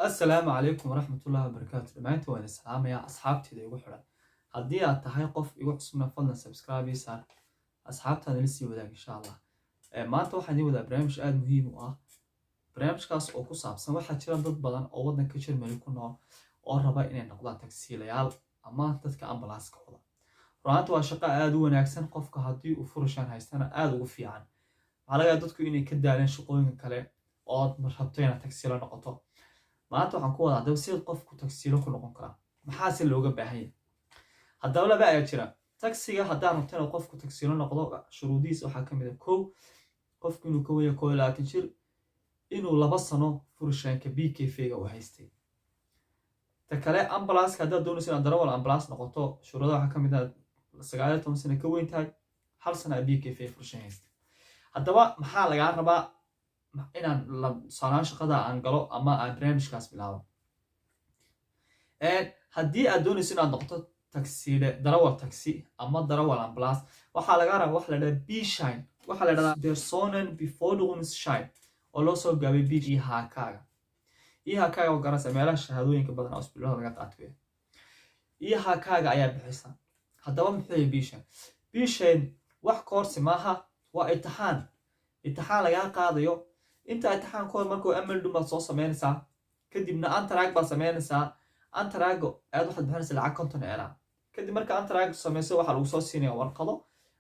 Assalaamu calaykum waraxmatullaahi wabarakaatu. Dhammaantiin waan idin salaamayaa, asxaabteyda igu xidhan. Haddii aad tahay qof igu cusubna, fadlan subscribe ii saar, asxaabtaada la sii wadaag, insha Allah. Maanta waxaan idiin wadaa barnaamij aada muhiim u ah, barnaamijkaas oo ku saabsan waxaa jira dad badan oo waddanka Germany ku nool oo raba inay noqdaan tagsiilayaal ama dadka ambalaaska wada. Runaanti waa shaqo aada u wanaagsan, qofka haddii uu Führerschein haystana aada ugu fiican. Waxaa laga yaaba dadku inay ka daaleen shaqooyinka kale oo aad rabto inaad tagsiilo noqoto. Maanta waxaan ku wadaa haddaba sida qofku tagsiilo ku noqon karaa, maxaase looga baahan yahay? Haddaba laba ayaa jira. Tagsiga haddaad rabto inaad qofku tagsiilo noqdo, shuruudihiisa waxaa ka mid ah: kow, qofku inuu ka weya 21 jir, inuu 2 sano Führerscheinka PKV-ga uu haystay. Ta kale, ambalaaska haddaad doonayso inaad darawal ambalaas noqoto, shuruudaha waxaa ka mid ah 19 sano ka weyn tahay, hal sana PKV Führerschein haystay. Haddaba maxaa lagaa rabaa inaan tusaalaan shaqada aan galo ama aan barnaamijkaas bilaabo? Haddii aad doonayso inaad noqoto taksiile, darawal taxi ama darawal ambalaas, waxaa lagaa rabaa waxa la dhahdaa B-Schein, waxaa la dhahdaa Personenbeförderungsschein oo loo soo gaabay B IHK-ga. IHK-ga oo garanaysa meelaha shahaadooyinka badan cusbitaalada laga qaato wey. IHK-ga ayaa bixisa. Haddaba muxuu yahay B-Schein? B-Schein wax koorsi maaha, waa imtixaan, imtixaan lagaa qaadayo. Inta imtixaan ka hor markuu Anmeldung baad soo sameynaysaa, kadibna Antrag baad sameynaysaa. Antrago aad waxaad bixinaysaa lacag 50 euro. Kadib marka Antrag samayso, waxaa lagu soo siinaya warqado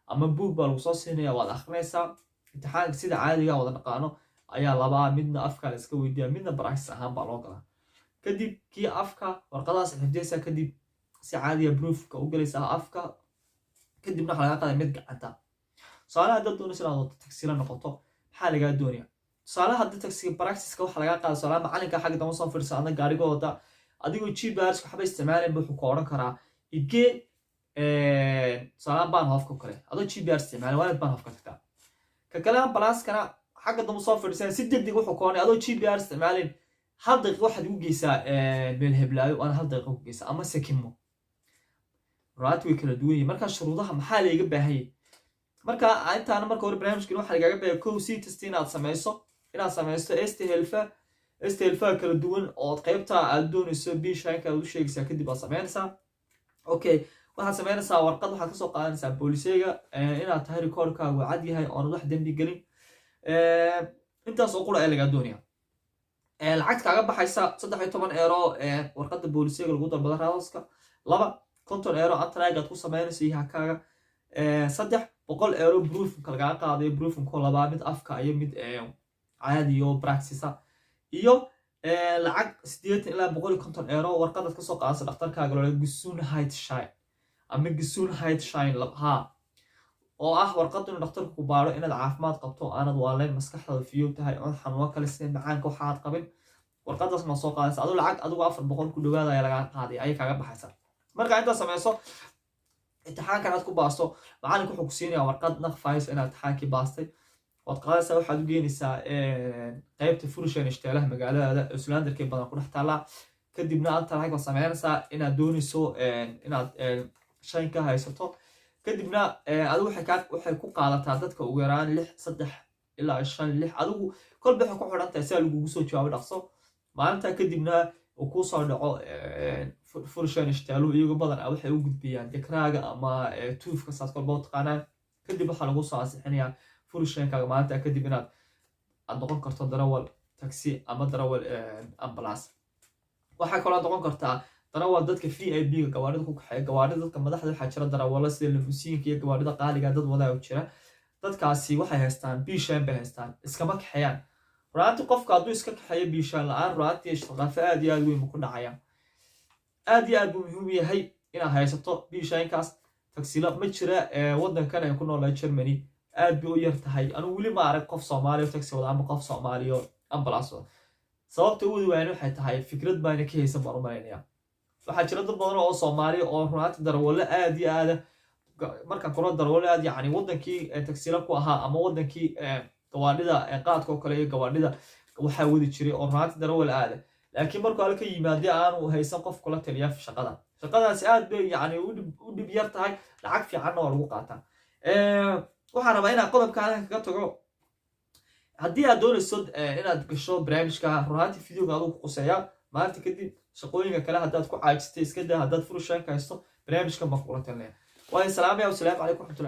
ama buug baa lagu soo siinaya, waad akhrinaysaa. Imtixaanka sida caadiga wada naqaano ayaa labaa: midna afka la iska weydiiya, midna Praxis ahaan baa loo galaa. Kadib kii afka warqadahaas xifdiyaysaa, kadib si caadiya Prüfung-ka u galaysaa afka, kadibna waxaa lagaa qaadaya mid gacanta. Tusaale, haddaad doonayso inaad wado tagsila noqoto, maxaa lagaa doonaya? Tusaale, haddii tagsiga Praxiska waxa lagaa qaada, tusaale, macalinka xagga dambe soo fadhiisa, adna gaarigooda adigoo GPS waxba isticmaalayn, wuxuu ku odhan karaa igee, tusaale, Bahnhofka kale. Adoo GPS isticmaalin waa inaad Bahnhofka tagtaa. Ka kale ambalaaskana xagga dambe soo fadhiisan, si degdeg wuxuu ku odhanaya: adoo GPS isticmaalin, hal daqiiqa waxaad igu geysaa meel heblaayo, waana hal daqiiqa ku geysaa ama sekimo. Runaanti way kala duwan yihin. Marka shuruudaha maxaa layga baahanyay? Marka intaana marka hore barnaamijkan waxaa lagaaga baahaya: kow, C-Test inaad samayso, inaad samaysto Erste Hilfe, Erste Hilfe kala duwan ood qaybta aad doonayso B-Scheinka aad u sheegaysaa, kadib aad samaynaysaa. Okay, waxaad samaynaysaa warqad, waxaad kasoo qaadanaysaa booliseyga inaad tahay recordkaagu cad yahay oonad wax dembi gelin. Intaas oo qura ee lagaa doonaya. Lacagta kaaga baxaysa: 13 euro warqadda booliseyga lagu dalbado Rathauska, laba, 50 euro Antrag aad ku samaynayso iyo hakaaga, saddex, 100 euro Prüfungka lagaa qaadayo, Prüfungko labaa, mid afka iyo mid caadiyo Praxisa, iyo lacag 80 ilaa 150 euro warqadaad kasoo qaadaysa dhakhtarkaaga loola Gesundheitsschein ama Gesundheitsschein ha oo ah warqad inuu dhakhtarku ku baaro inaad caafimaad qabto, aanad waaleyn, maskaxdaada fiyow tahay, oon xanuuno kale sida macaanka waxaad qabin. Warqadaas ma soo qaadaysa adigu lacag adigu 400 ku dhawaada ayaa lagaa qaaday, ayay kaaga baxaysa. Marka intaad samayso, imtixaankan aad ku baasto, macalinku wuxuu ku siinaya warqad Nachweis inaad imtixaankii baastay. Waad qaadaysaa, waxaad u geenaysaa qaybta Führerscheinstelleha magaaladaada Ausländerkay badan ku dhex taallaa. Kadibna Antrag baad sameynaysaa inaad doonayso inaad Schein ka haysato. Kadibna adigu waxay ku qaadataa dadka ugu yaraan lix, saddex ilaa shan, lix, adigu kolba waxay ku xidhan tahay sidaa lagugu soo jawaabo dhaqso. Maalintaa kadibna uu kuu soo dhaco Führerscheinstelluhu, iyago badan ah waxay u gudbiyaan Dekraaga ama TÜVka, saas kolba u taqaanaan. Kadib waxaa lagu soo ansixinayaa Führerscheinkaaga. Maalintaa kadib inaad aad noqon karto darawal taxi ama darawal ambulance. Waxaa kaloo noqon kartaa darawal dadka VIP-ga gawaarida ku kaxeeya, gawaarida dadka madaxda. Waxaa jira darawalo sida Limousine-ka iyo gawaarida qaaliga dad wadaa jira. Dadkaasi waxay haystaan B-Schein bay haystaan, iskama kaxeeyaan. Runaantii qofka hadduu iska kaxeeyo B-Schein la-aan, runaantii shaqaafo aad iyo aad weyn buu ku dhacaya. Aad iyo aad buu muhiim yahay inaad haysato B-Scheinkaas. Tagsila ma jira waddankan ay ku noolahay Germany, aad bay u yar tahay. Anigu weli ma arag qof Soomaaliya taxi wada ama qof Soomaaliya ambulance wada. Sababta u wadi waayeen waxay tahay fikrad baana ka haysan baan u malaynaya. Waxaa jira dad badan oo Soomaaliya oo runaantii darawallo aad iyo aada, markaan kula darawallo aad, yacni waddankii tagsila ku ahaa ama waddankii gawaadhida qaadka oo kale iyo gawaadhida waxaa wadi jiray oo runaantii darawal aada, laakiin markuu halka yimaade aanu haysan qof kula taliya shaqada. Shaqadaasi aad bay yacni u dhib yar tahay, lacag fiicanna waa lagu qaataa. Waxaan rabaa inaan qodobka halkan kaga tago. Haddii aad doonayso inaad gasho barnaamijka, runaantii videoga adigu ku quseeya. Maanta kadib shaqooyinka kale haddaad ku caajistay, iska daa. Haddaad Führerschein haysto, barnaamijkan baan kula talinaya. Waayo, salaamaya, wasalaamu calaykum waraxmatullahi.